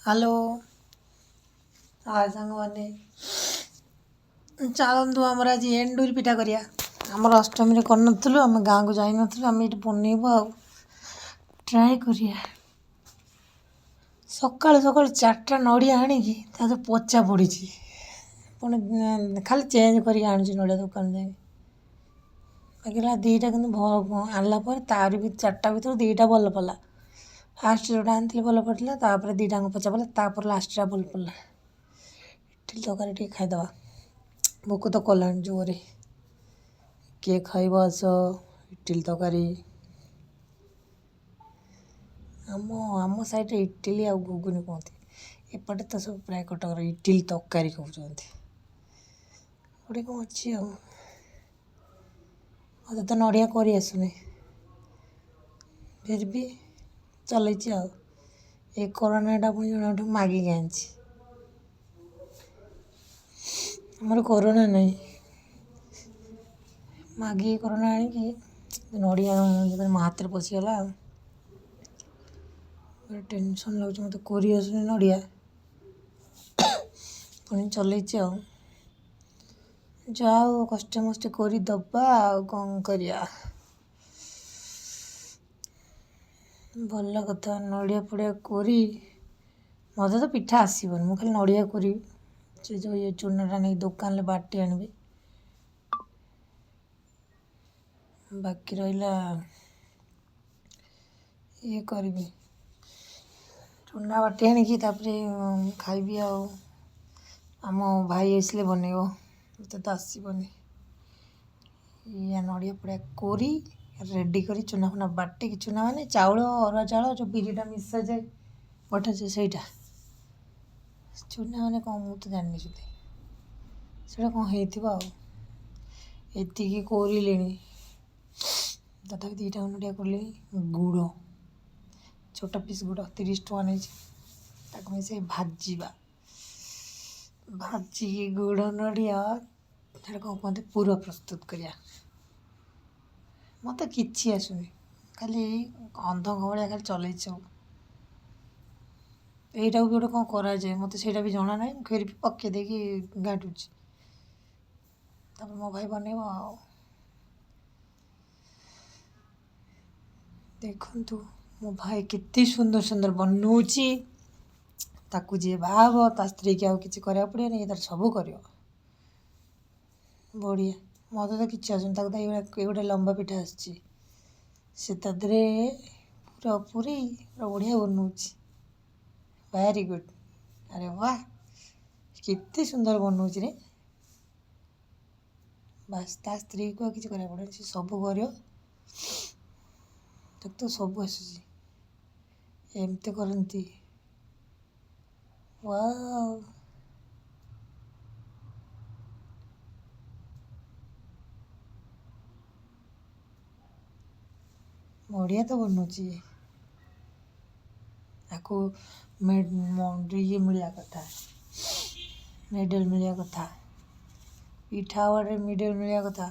Hello, ହାଏ ସାଙ୍ଗମାନେ, ଚାଲନ୍ତୁ ଆମର ଆଜି ଏଣ୍ଡୁରି ପିଠା କରିବା। ଆମର ଅଷ୍ଟମୀରେ କରିନଥିଲୁ, ଆମେ ଗାଁକୁ ଯାଇନଥିଲୁ, ଆମେ ଏଇଠି ବନେଇବୁ ଆଉ ଟ୍ରାଏ କରିବା। ସକାଳୁ ସକାଳୁ 4ଟା ନଡ଼ିଆ ଆଣିକି ତା ଦେହରେ ପଚା ପଡ଼ିଛି, ପୁଣି ଖାଲି ଚେଞ୍ଜ କରିକି ଆଣୁଛି ନଡ଼ିଆ ଦୋକାନ ଯାଇକି। ବାକି ହେଲା 2ଟା କିନ୍ତୁ ଆଣିଲା ପରେ ତାରି ବି 4ଟା ଭିତରୁ 2ଟା ଭଲ ପଡ଼ିଲା। ଫାଷ୍ଟ ଯେଉଁଟା ଆଣିଥିଲି ଭଲ ପଡ଼ିଥିଲା, ତାପରେ 2ଟାଙ୍କ ପଚା ପଡ଼ିଲା, ତାପରେ ଲାଷ୍ଟଟା ଭଲ ପଡ଼ିଲା। ଇଟିଲି ତରକାରୀ ଟିକେ ଖାଇଦେବା, ଭୋକ ତ କଲାଣି ଜୋରେ। କିଏ ଖାଇବ ଆସ ଇଟିଲି ତରକାରୀ। ଆମ ସାଇଡ଼୍ରେ ଇଟିଲି ଆଉ ଘୁଗୁନି କୁହନ୍ତି, ଏପଟେ ତ ସବୁ ପ୍ରାୟ କଟକର ଇଟିଲି ତରକାରୀ କହୁଛନ୍ତି। ଗୋଟେ କ'ଣ ଅଛି ଆଉ, ମୋତେ ତ ନଡ଼ିଆ କରି ଆସୁନି, ଫିର୍ ବି ଚଲେଇଛି ଆଉ। ଏ କରୋନାଟା ପୁଣି ଜଣଠୁ ମାଗିକି ଆଣିଛି, ଆମର କରୋନା ନାହିଁ, ମାଗିକି କରୋନା ଆଣିକି ନଡ଼ିଆ ମୋ ହାତରେ ପଶିଗଲା। ଆଉ ଟେନସନ୍ ଲାଗୁଛି ମୋତେ, କରି ଆସୁନି ନଡ଼ିଆ, ପୁଣି ଚଲେଇଛି ଆଉ। ଯାହା ହଉ କଷ୍ଟେ ମଷ୍ଟେ କରିଦେବା ଆଉ କ'ଣ କରିବା। ଭଲ କଥା, ନଡ଼ିଆ ଫଡ଼ିଆ କୋରି ମୋତେ ତ ପିଠା ଆସିବନି, ମୁଁ ଖାଲି ନଡ଼ିଆ କୋରିବି। ସେ ଯେଉଁ ଇଏ ଚୁନାଟା ନେଇ ଦୋକାନରେ ବାଟି ଆଣିବି। ବାକି ରହିଲା ଇଏ କରିବି, ଚୁନା ବାଟି ଆଣିକି ତାପରେ ଖାଇବି। ଆଉ ଆମ ଭାଇ ଆସିଲେ ବନେଇବ, ମୋତେ ତ ଆସିବନି। ଇଏ ନଡ଼ିଆ ଫଡ଼ିଆ କୋରି ରେଡ଼ି କରି ଚୁନା ଫୁନା ବାଟିକି, ଚୁନା ମାନେ ଚାଉଳ, ଅରୁଆ ଚାଉଳ ଯେଉଁ ବିରିଟା ମିଶାଯାଏ ବଟାଯାଏ, ସେଇଟା ଚୁନା ମାନେ କ'ଣ ମୁଁ ତ ଜାଣିନି ସୁଦ୍ଧା, ସେଇଟା କ'ଣ ହେଇଥିବ। ଆଉ ଏତିକି କୋରିଲିଣି, ତଥାପି 2ଟା ନଡ଼ିଆ କୋରିଲିଣି। ଗୁଡ଼ ଛୋଟ ପିସ୍ ଗୁଡ଼ 30 ଟଙ୍କା ନେଇଛି, ତାକୁ ମିଶାଇ ଭାଜିବା। ଭାଜିକି ଗୁଡ଼ ନଡ଼ିଆ ସେଇଟା କ'ଣ କୁହନ୍ତି, ପୁର ପ୍ରସ୍ତୁତ କରିବା। ମୋତେ କିଛି ଆସୁନି, ଖାଲି ଅନ୍ଧଙ୍କ ଭଳିଆ ଖାଲି ଚଲେଇଛି ସବୁ। ଏଇଟାକୁ ବି ଗୋଟେ କ'ଣ କରାଯାଏ, ମୋତେ ସେଇଟା ବି ଜଣା ନାହିଁ, ମୁଁ ଫେର ବି ପକେଇ ଦେଇକି ଘାଣ୍ଟୁଛି। ତାପରେ ମୋ ଭାଇ ବନେଇବ। ଆଉ ଦେଖନ୍ତୁ ମୋ ଭାଇ କେତେ ସୁନ୍ଦର ସୁନ୍ଦର ବନଉଛି। ତାକୁ ଯିଏ ବାହା ହେବ ତା ସ୍ତ୍ରୀକି ଆଉ କିଛି କରିବାକୁ ପଡ଼ିବନି, ଇଏ ତାର ସବୁ କରିବ। ବଢ଼ିଆ, ମୋତେ ତ କିଛି ଆସୁନି, ତାକୁ ତ ଏଇ ଗୋଟେ ଲମ୍ବା ପିଠା ଆସିଛି, ସେ ତା ଦେହରେ ପୁରା ପୁରୀ ପୁରା ବଢ଼ିଆ ବନଉଛି। ଭେରି ଗୁଡ଼୍, ଆରେ ବାଃ କେତେ ସୁନ୍ଦର ବନଉଛି ରେ। ବାସ୍ ତା ସ୍ତ୍ରୀକୁ ଆଉ କିଛି କରିବାକୁ ପଡ଼ିବନି, ସେ ସବୁ କରିବ, ତାକୁ ତ ସବୁ ଆସୁଛି। ଏମିତି କରନ୍ତି, ୱାଓ। ବଢ଼ିଆ ତ ବନଉଛି। ଆକୁ ଇଏ ମିଳିବା କଥା, ମେଡ଼େଲ ମିଳିବା କଥା, ପିଠା ଆୱାର୍ଡ଼ରେ ମେଡ଼େଲ ମିଳିବା କଥା।